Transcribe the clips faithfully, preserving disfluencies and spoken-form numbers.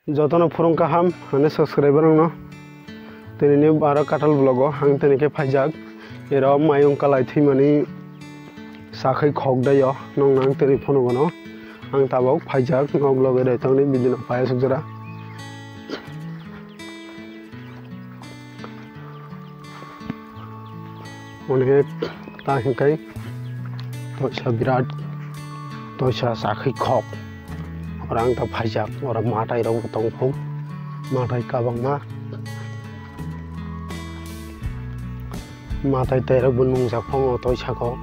Jotono phurung kaham ani subscriber rokno. Tini ni aro katal vlog o ang tini khe phaijak. Ero mayung kalai thwimani sakhai khok dai o, nong nang tini phunuk gano. Ang tabok phaijak, nok loge dai tongni bidino paya suk jora. Onek ta hingkai toisa birat, toisa sakhai khok. Oro ang ta phaijak, oro matai rok bo tong phung, matai kabangma. Matai tei rok bo nungjak phung o toisa kok.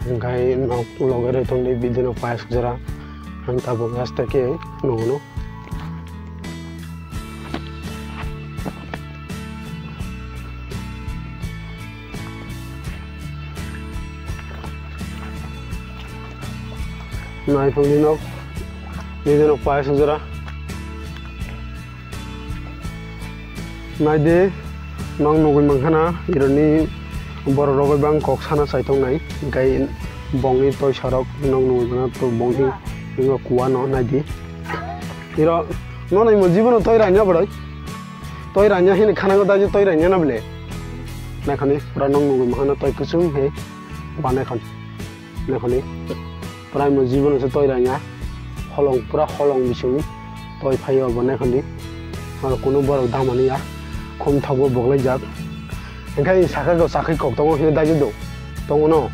Hingkai nok loge roi tongdi bidino paya suk jora. Ang tabuk aste khe nungo no. Naiphangni nok, nini nok paya suk jora. Naidi, nok nugwi mankha na, ironi borok rok bai bang kok sana sai tongnai, hingkai bongni toisa rok nok nugwi mankha, to bongni wngkha kuwa no naidi. Iro, nono imo jibono toi ranya bwrwi. Toi ranya hini khana go daji toi ranya na bwle. Naikhani pura nok nugwi mankha na toi kuchung he. Ba naikhon. Naikhoni. Pura imo jibono se toi ranya. Holong, pura holong bising toi phaio bo naikhoni. Aro kuno borok damani ya. Khum thago boglai jak. Hingke saka go sakhai kok tongo hino daji do. Tongo no.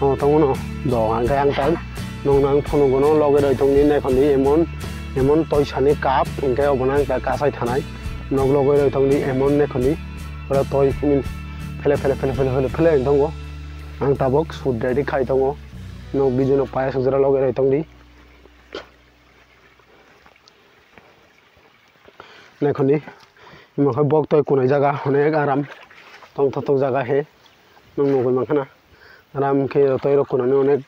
Oh, tongo no. Do, hingke ang tang. Nong nang phunuk gono loge roi tongni naikhoni emon, emon toi sani cup, hingke obo nang ta kasai thanai. Nok loge roi tongni emon naikhoni. Pura toi phele, phele, phele tongo. Ang tabok sud ready khai tongo. Nok video no paya suk jora loge roi tongdi. Naikhoni, imo khe bok toi kunai jaga, onek aram. Tongthok thok jaga he. Nwng nugwi mankha na. Aram khe toi rok kunani onek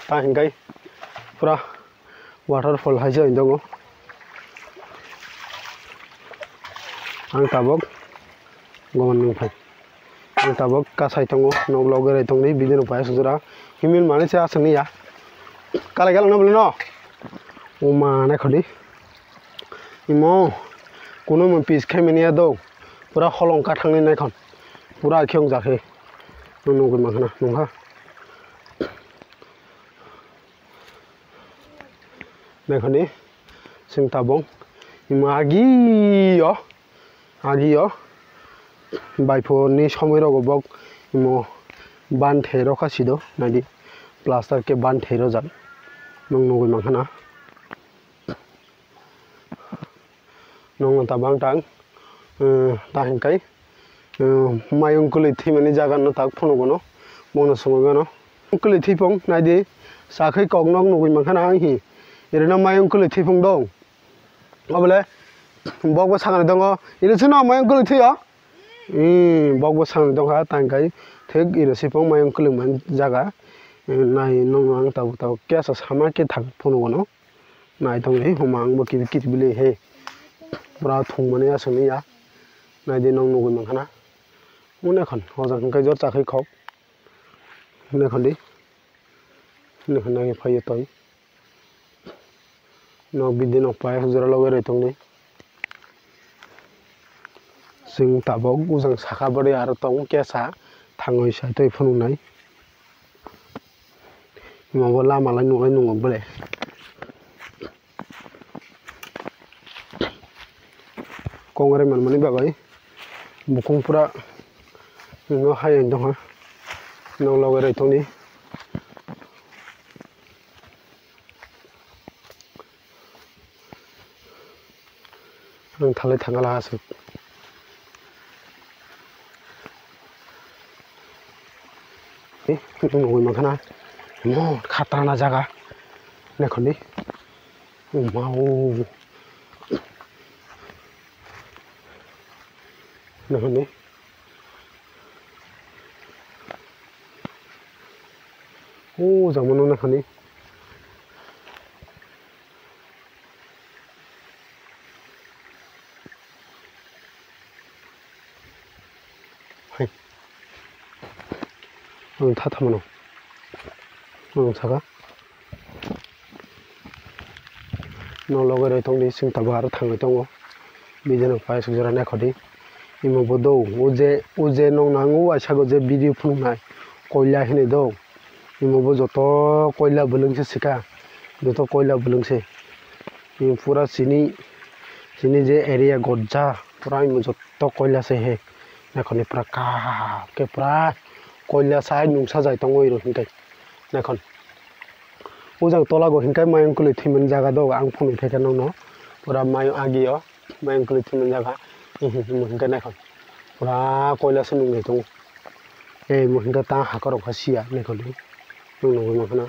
ta hingkai pura waterfall hai se tongo. Ang tabok gomon nwng phai. Ang tabok kasai tongo, nok loge roi tongdi, bidino paya sujura. Himil mani se aswk ni ya. Kalai galang na bwlwi no. Uma naikhoni. Imo kuno mo pis khai mani ya do. Pura holong kathang ni naikhon. Pura khe wngjak he. Nwng nugwi mankha na, nungkha. Naikhoni. Sing tabong. Imo agi yo. Agio baiphoni somoi rogo bok imo ban thai rokha sido naidi plaster khe ban thai rojak nwng nugwi mankha na. Nwng no tabang tang, eh, ta hingkai, eh, mayung kwlwi thwimani jaga no tak phunuk gano, bono swngwi gano. Kwlwi thwipung naidi sakhai kok nok nugwi mankha na ang hi. Irino mayung kwlwi thwipung dong. Obole bok bo sakani tongo. Iri sino mayung kwlwi thwiyo. Ee, bok bo sakani tongkha tangkai thik iri sipung mayung kwlwngmani jaga. Ee, nai nung ang tabuk tabuk kesa sama khe thang phunuk gano. Nai tongdi huma ang bo kibi kibi le he. Pura thungmani aswk ya. Naidi nung nugwi mankha na. Mone khon hojak hwnkhe jor chakhai khok. Hwnwi khon di. Hwnwi khon nangwi phaiyo tong. Nok bidi nok pai jora loge roi tongdi. Chwng tabok bujang saka bwrwi aro tong kesa thangwi sai twi phunuknai. Imo bo lama lai nuklai nungo bwle. Kongrai manmani bagwi bukung pura no hai tongkha, nok loge roi tongdi. Ang thalai thangla aswk. Eh, nugwi mankha na. Mo khatrana jaga. Naikhon di. Oh, ma, oh. Naikhon di. Oh, jangmano naikhon di. Hai. Ang tha thamano. Ang saka. Noklogo roi tongdi, chwng tabuk aro thangwi tongo. Video no paisuk jora naikhodi. Imo bo do, o je, o je nong nango, waisa go je video phunuknai. Koila hinwi do. Imo bo joto koila bwlwng se swkha. Joto koila bwlwng se. Imo pura chini, chini je area gojja, pura imo joto koila se he. Naikhoni pura kaham khe pura koila sai nungsa jai tongo iro hinkai. Naikhon. O jang tola go hinkai mayung kwlwi thwimani jaga do, ang phunuk phaikha nokno. Pura mayung agio, mayung kwlwi thwimani jaga. Hinkai naikhon. Pura koila se nungjai tongo. Ei mo hinka ta hakhorok kha siya naikholi. Nwng nugwi mankha na.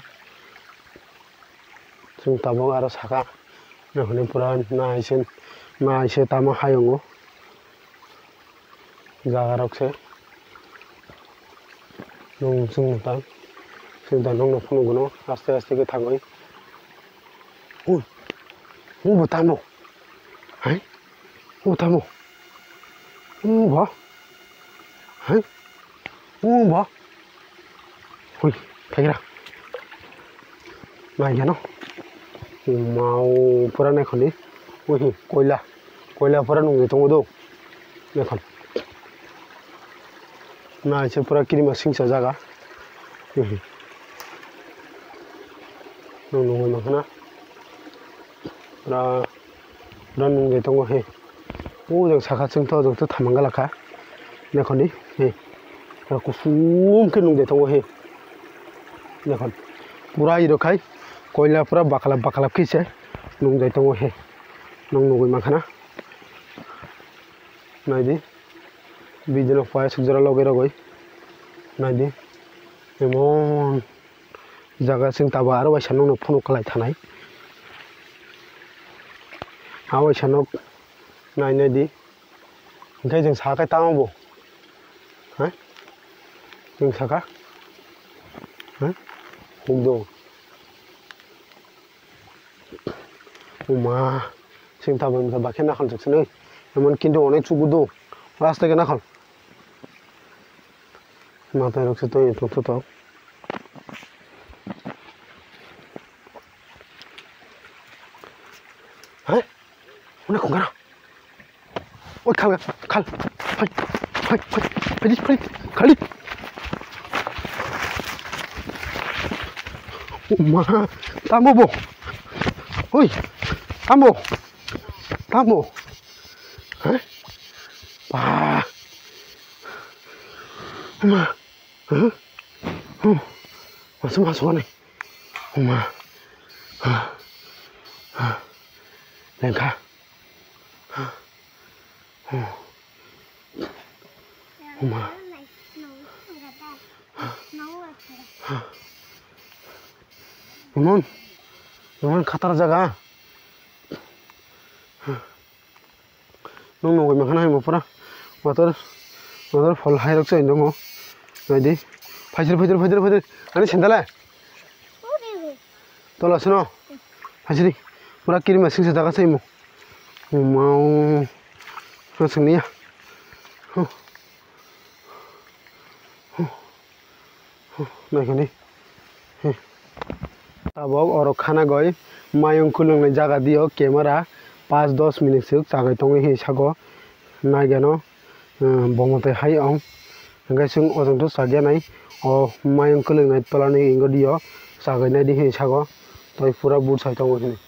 Chwng tabuk aro saka. Naikholi pura naise, naise tamo hayungo. Jaga rok se. Nwng chwng ta. Chwng ta nwng no phunuk gwnw aste aste khe thangwi. Ui. Nwng bo tamo. Hai. O tamo. O ba. Hai. O ba. Hoi, khagira. Nai gano. O ma o pura nai khoni. O hi, koila. Koila pura nungwi tongo do. Nakhon. Nai se pura kirima singsa jaga. O hi. Nung nungwi mankha na. Pura, pura nungwi tongo he. O jang saka chwngtho, o jang thamang gala kha. Naikhoni he. Pura kusum khe nungwi tongo he. Naikhon. Pura iro khai koila pura baklap baklap khe se nungwi tongo he. Nung nugwi mankha na. Naidi. Video no paisuk jora logwi rogwi. Naidi. Emon. Jaga chwng tabuk aro waisa nokno phunuk kwlai thanai. A waisa nok nai nai di. Hwnkhe chwng sakha tamo bo. Ha? Chwng sakha. Ha? Hukdo. Uma. Chwng tabuk bakhe nakhal chuksinai. Emon kintu onek chugudo. Last ke nakhal. Matai rok se tong tok tok. Hai, mane khongkara. Oi khal khal. Hai, hai, hai, hai, hai, khali. Uma, tamo bo. Oi, tamo. Tamo. Hai. Ba. Uma. Huh? Huh. Masa masuk nih. Uma. Huh. Huh. Lengka. Huh. Huh. Uma. Huh. Imun. Imun khatar jaga. Huh. Nung nugwi mankha na hai mo pura. Water, waterfall hai rok se tongo. Naidi. Phaisiri, phaisiri, phaisiri, phaisiri. Ani sandal le? Tola sino. Phaisiri. Pura kirima singsa jaga se mo. Mau. Singni ya. Huh. Huh. Naikani. Tabok oro khana goi mayung kulungnai jaga dio camera pas dos minute swk chagwi tongwi hinwi sago. Naigeno, eh, bomo tei hai ong. Hwnkhe chwng ojong to chagya nai. O mayung kulungnai tolani ingo dio chagwi naidi hinwi sago. Toi pura but sai tongo hinwi.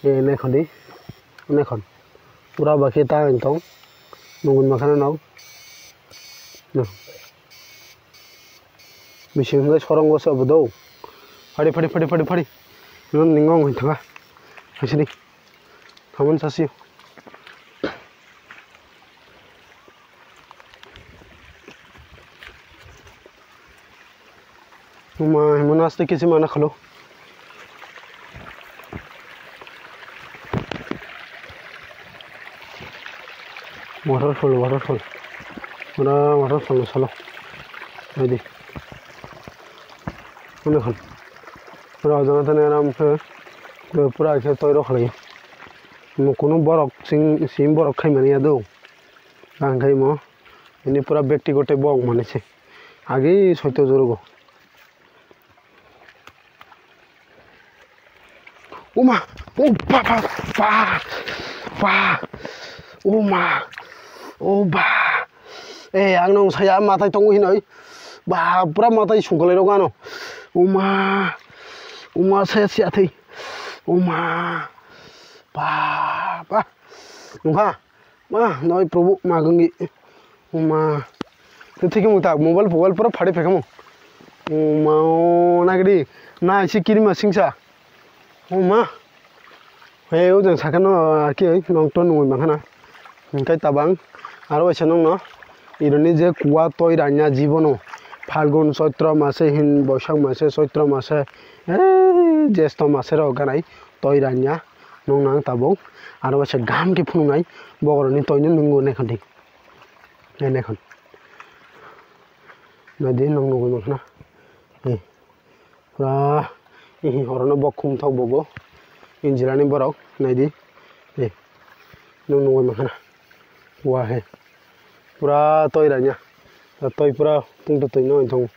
Eh, naikhon di. Naikhon. Pura bakhe ta wng tong. Nungwi makhana nog. Bising hwnkhe sorongo se obo do. Phari, phari, phari, phari, phari. Nwng ningo wngwi thangkha. Haisini. Thamani sasi. Uma, himano aste kisi mana khalo. Waterfall, waterfall. Pura waterfall no salo. Naidi. Mone khan. Pura jana tani aram khe. Pura khe toiro khalai. Mo kunu borok sing, sim borok khai mani ya do. Ang khai mo. Ini pura bektigote bok mani se. Agi soito jurugo. Uma, o ba, ba, ba, ba, uma, o ba. Eh, ang nung saya matai tongo hinoi. Ba, pura matai sungkolai rok ano. Uma, uma saya siya thei. Uma, ba, ba. Nungha. Ma, noi Prabhu, ma gwngi. Uma. Tei thikhe mung tak, mobile, mobile pura phari phaikha mung. Uma, o, nagri. Na, isi kirima singsa. Uma. He, o jang sakha no, aki, nong ton nungwi mankha na. Hingkai tabang. Aro waisa nong no. Ironi je kuwa toi ranya jibono. Phalgun, Choitro mase, hin, Boisak mase, Choitro mase. Eh, Jesto mase rok ganai. Toi ranya. Nung nang tabuk. Aro waisa gam khe phunuknai. Bokorokni toino nungwi naikha di. Nai naikha. Naidi nung nungwi mankha na. Eh. Pura. Hihi horono bok khum thok bobo. Injilani borok. Naidi. Eh. Nung nungwi mankha na. Wa he. Pura toi ranya. Toi pura pungto toi no thong.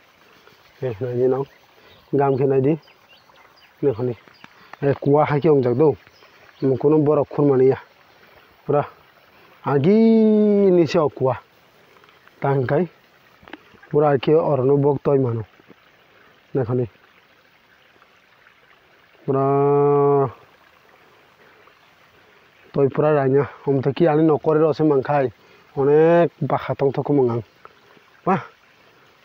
Eh, naidi no. Gam khe naidi. Nakhani. Eh, kuwa hakhe ongjak do. Mukuno borok khurmani ya. Pura. Agi ni se o kuwa. Tangkai. Pura khe orono bok toi mano. Nakhani. Pura toi pura raina, omtaki ani nokori rok se mankhai, onek bakha tongthok mung ang. Ba,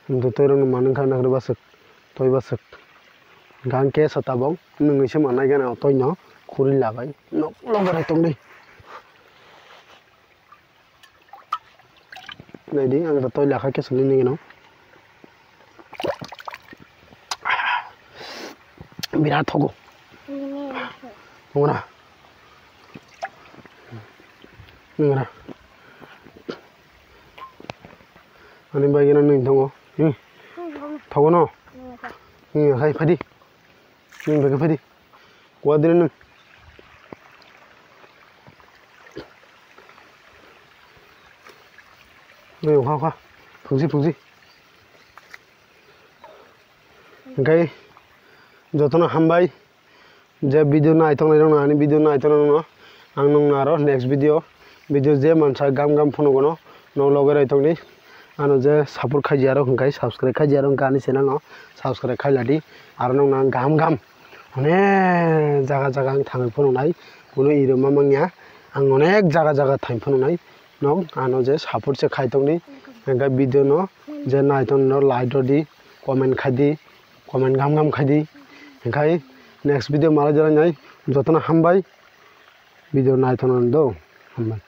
omtwi toi rok no manwi kha nagri baswk, toi baswk. Gang kesa tabok, nwngwi se manai gana o toi no, khuri labai, nok logo rai tongdi. Naidi, ang to toi lakha kesa nini gano. Birat thogo. Nungra. Nungra. Ani bai gana nini tongo. Hmm. Thogo no. Hmm, hai phadi. Nwng beke phadi. Kuwa dini nwng. Nwng kha kha. Phungsi phungsi. Hingkai jotono hambai. Je video naitongnai rokno ani video naitongnai rokno ang nwngno aro next video. Video je mansa gam gam phunukgo no, nok loge rai tongdi. Ano je support khaijiyarok hwnkhe subscribe khaijiyarok hwnkhe ani channel no subscribe khailadi. Aro nokno ang gam gam onek jaga jaga ang thangwi phunuknai. Bono iro ma mangya. Ang onek jaga jaga thangwi phunuknai. Nok ano je support se khai tongdi. Hwnkhe video no je naitongnai no like rwdi, comment khaidi, comment gam gam khaidi. Hwnkhe next video malai jora nai jotono hambai. Video naitongnai do. Hambai.